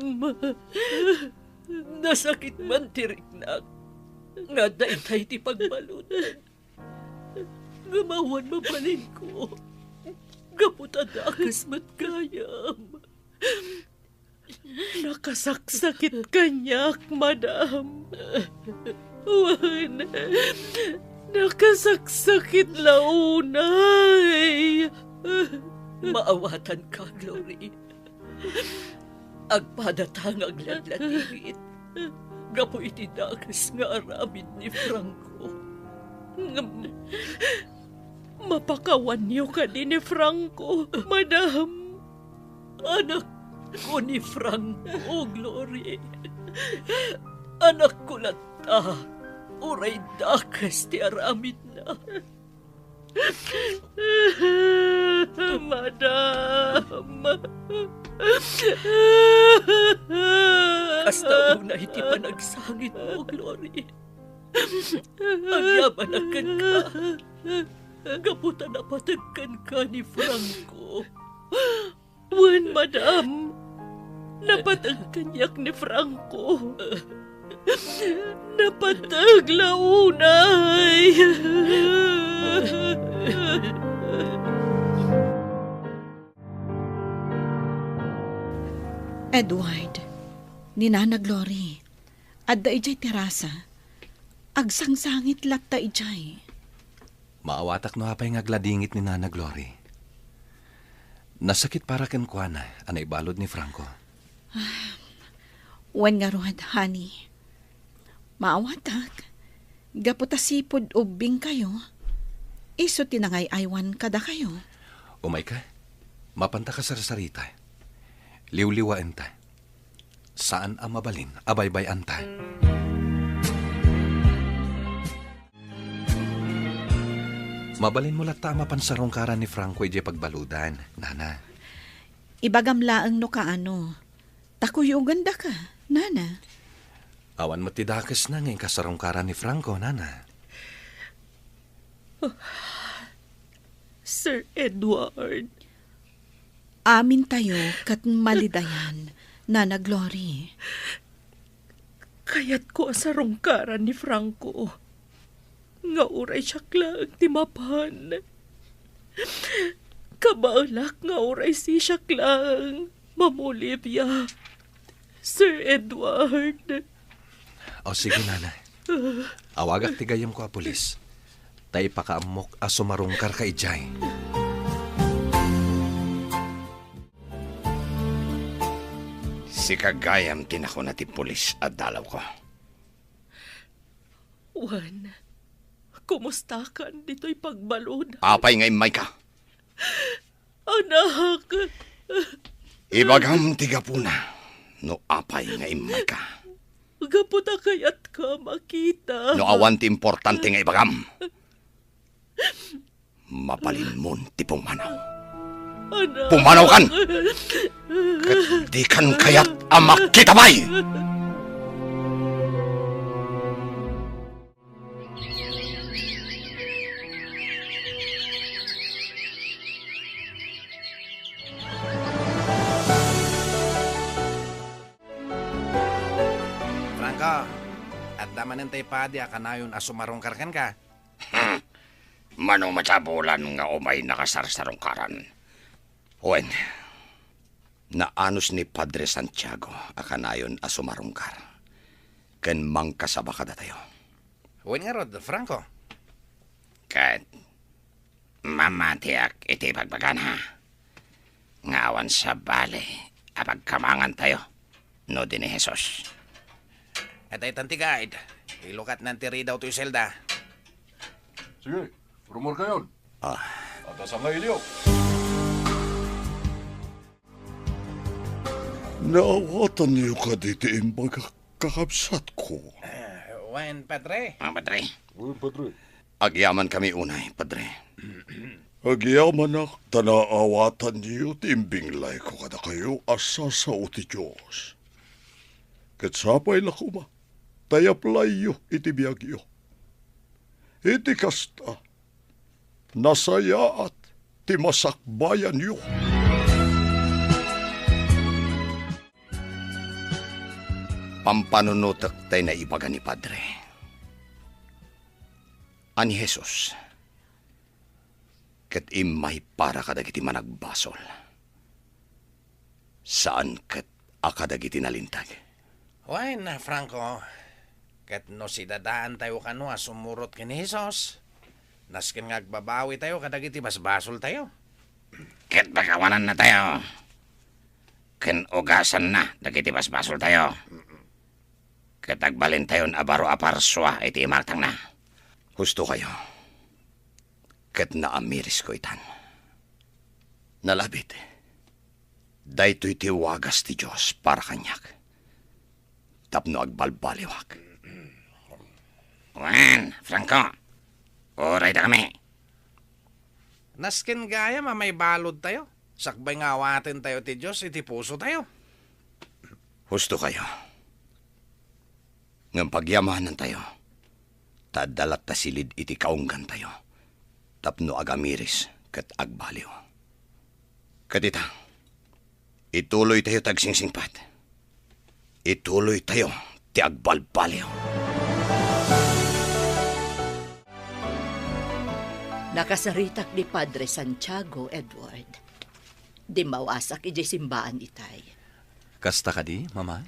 nasakit man ti riknak nga daytay ti pagbaludan. Ngem awan mabalinko gapu ta dakes met gayam. Nakasaksakit kaniak, madam. Wen, nakasaksakit la unay. Maawatanka, Glory. Agpadata nga agladladingit gapu iti dakes nga aramid ni Franco. Ngem, mapakawanyo kadi ni Franco, madam? Anakko ni Franco, Glory. Anakko latta, uray dakes ti aramidna. Madam! Kasta unay ti panagsangitmo, Glory. Agyamanak kenka gapu ta napateg kenka ni Franco. Wen, madam. Napateg kaniak ni Franco. Napateg la unay. Edward, ni Nana Glory, adda idiay terasa. Agsangsangit latta idiay. Maawatak no apay nga agladingit ni Nana Glory. Nasakit para kenkuana a naibalud ni Franco. Wen ngarud, honey. Maawatak, gapu ta sipud ubbingkayo, isu ti nangay-aywan kadakayo. Umayka, mapanta kasarsarita. Liwliwaenta. Saan a mabalin a baybay-anta. Mabalinmo latta a mapan sarungkaran ni Franco idiay pagbaludan, nana. Ibagam laeng no kaano. Ta kuyogandaka, nana. Awan met ti dakesna nga inka sarungkaran ni Franco, nana. Sir Edward. Amintayo ket malidayan, Nana Glory. Kayatko a sarungkaran ni Franco nga uray siak laeng ti mapan. Kabaelak nga uray sisiak laeng mamolibia, Sir Edward. O, sige, nana. Awagak ti gayyemko a pulis. Ta ipakaammok a sumarungkarka idiay. Sika gayam ti nakuna ti pulis a dalawko. Juan, kumustakan ditoy pagbalud? Apay nga immayka? Anak! Ibagam ti gapuna no apay nga immayka. Gapu ta kayatka makita. No awan ti importante nga ibagam, mabalinmon ti pumanaw. Anak! Pumanawkan! Ket dikan kayat a makita pay! Franco, adda manen tay padi a kanayon a sumarungkar kenka. Mano met a bulan nga umay nakasarsarungkaran. Wen, naanus ni Padre Santiago a kanayon a sumarungkar ken mangkasaba kadatayo. Wen ngarud, Franco. Ket mamatiak iti bagbagana nga awan sabali a pagkamangantayo no di ni Jesus. Adda itan ti guide. Ilukatnan ti ridaw toy selda. Sige, rumorkayon. Ah. At asangaylyo. Naawatanyo kadi ti imbagak, kakabsatko? Ah, wen, Padre. Ah, Padre. Wen, Padre. Agyamankami unay, Padre. Agyamanak ta naawatanyo ti imbinglayko kadakayo a sasao ti Dios. Ket sapay la koma ta iyaplayyo iti biagyo. Iti kasta, nasayaat ti masakbayanyo. Pampanunotek tay naibaga ni Padre a ni Jesus ket immay para kadagiti managbasol, saan ket a kadagiti nalinteg. Wen, Franco, ket no sidadaantayo kano a sumurot ken ni Jesus, nasken nga agbabawitayo kadagiti basbasoltayo. Ket pakawanannatayo ken ugasanna dagiti basbasoltayo. Ket agbalintayon a baro a parsua iti imatangna. Husto kayo, ket naamirisko itan. Nalabit, daytoy ti wagas ti Dios para kaniak tapno agbalbaliwak. Wen, Franco, urayda kami. Nasken gayam a maibaludtayo, sakbay nga awatentayo ti Dios iti pusotayo. Husto kayo. Ngem pagyamanantayo, ta adda latta silid iti kaunggantayo tapno agamiris ket agbaliw. Ket ita, ituloytayo ti agsingsingpet. Ituloytayo ti agbalbaliw. Nakasaritak ni Padre Santiago, Edward. Dimmawasak idiay simbaan itay. Kasta kadi, Mama?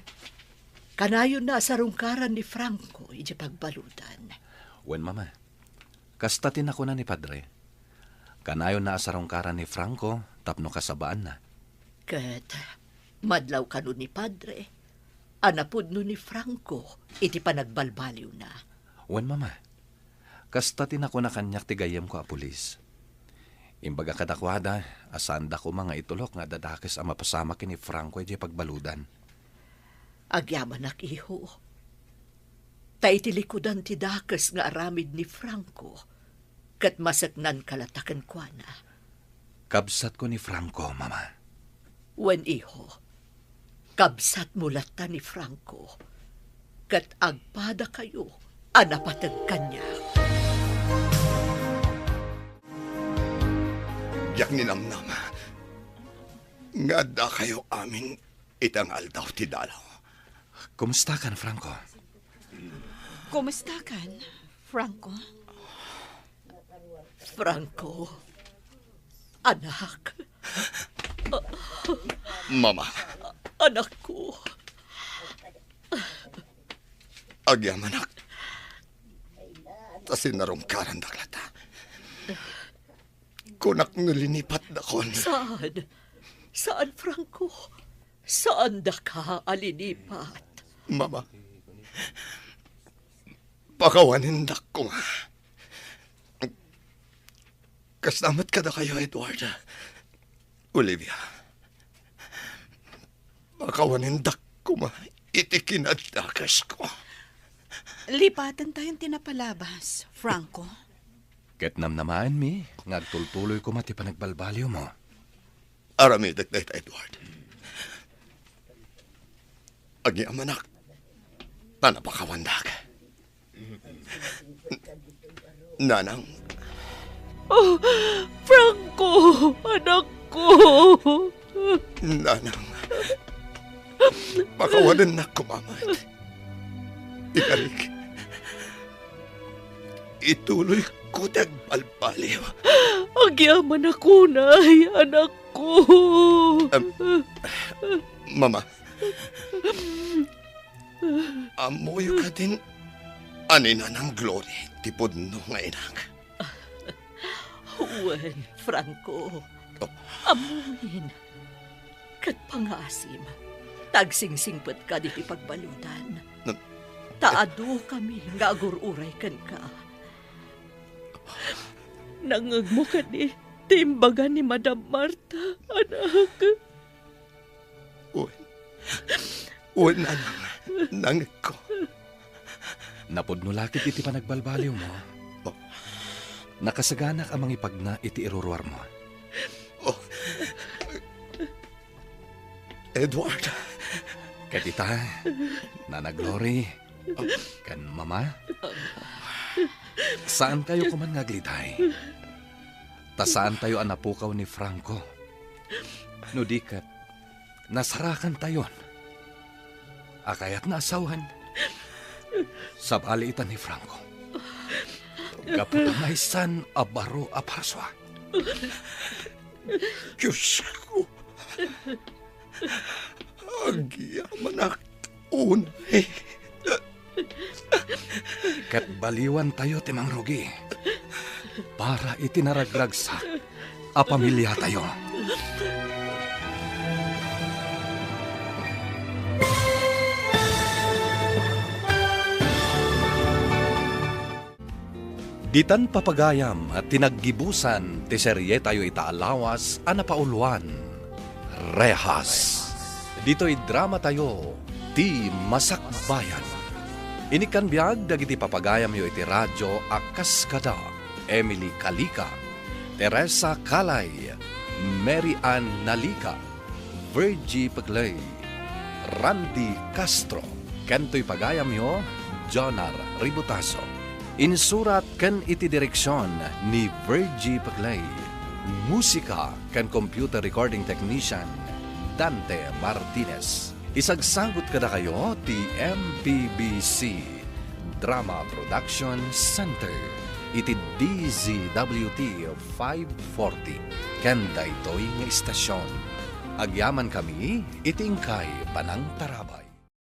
Kanayonna a sarungkaran ni Franco idiay pagbaludan. Wen, Mama. Kasta ti nakuna ni Padre. Kanayonna a sarungkaran ni Franco tapno kasabaanna. Ket madlaw kano ni Padre a napudno ni Franco iti panagbalbaliwna. Wen, Mama. Kasta ti nakuna kaniak ti gayyemko a pulis. Imbaga kadakuada a saanda koma nga itulok nga adda dakes a mapasamak ken ni Franco idiay pagbaludan. Agyamanak, iho. Ta iti likudan ti dakes nga aramid ni Franco, ket maseknanka latta kenkuana. Kabsatko ni Franco, Mama. Wen, iho. Kabsatmo latta ni Franco, ket agpadakayo a napateg kaniak. Diak ninamnama nga addakayo amin ita nga aldaw ti dalaw. Kumustakan, Franco? Kumustakan, Franco? Franco, anak. Mama. Anakko. Agyamanak. Ta sinarungkarandak latta. Kunak no linipatdakon. Saan? Saan, Franco? Saandaka a linipat? Mama, pakawanendak koma. Kasta met kadakayo, Edward. Olivia, pakawanendak koma iti kinaddakesko. Lipatentayon ti napalabas, Franco. Ket namnamaenmi nga agtultuloy koma ti panagbalbaliwmo. Aramidek dayta, Edward. Agyamanak, ta napakawandak. Nanang. Oh, Franco, anakko. Nanang. Pakawanennak koma met. Ikarik. Ituloyko ti agbalbaliw. Agyamanak unay, anakko. Em, Mama, ammoyo kadin a ni Nanang Glory ti pudno nga inak? Wen, Franco. Oh. Ammomin. Ket pangaasim, ta agsingsingpetka ditoy pagbaludan. Na- Ta adukami nga agur-uray kenka. Nangngegmo kadi ti imbaga ni Madam Marta, anak? Wen. Wen, nanang, nangngegko. Napudno la ketdi ti panagbalbaliwmo. Oh. Nakasaganak a mangipagna iti iruruarmo. Oh. Edward. Ket ita, Nana Glory, ken Mama, saantayo koman nga aglitay. Ta saantayo a napukaw ni Franco. No di ket, nasarakantayon a kayatna a sawen. Sabali ita ni Franco. Gapu ta maysan a baro a parsua. Diosko, agyamanak unay. Ket baliwantayo ti mangrugi para iti naragragsak a pamiliatayo. Ditan papagayam ti naggibusan ti serietayo ita a lawas a napauluan, Rehas. Ditoy dramatayo, Ti Masakbayan. Inikkan biag dagiti papagayamyo iti radio a kas kada Emily Calica, Teresa Calay, Mary Ann Nalica, Virgie Pegley, Randy Castro, ken toy pagayamyo, Jonar Ributaso. Insurat ken iti direksion ni Virgie Pegley. Musika ken computer recording technician, Dante Martinez. Isagsagut kadakayo ti M P B C Drama Production Center iti D Z W T five forty ken daytoy nga istasion. Agyamankami iti inkay panangtarabay.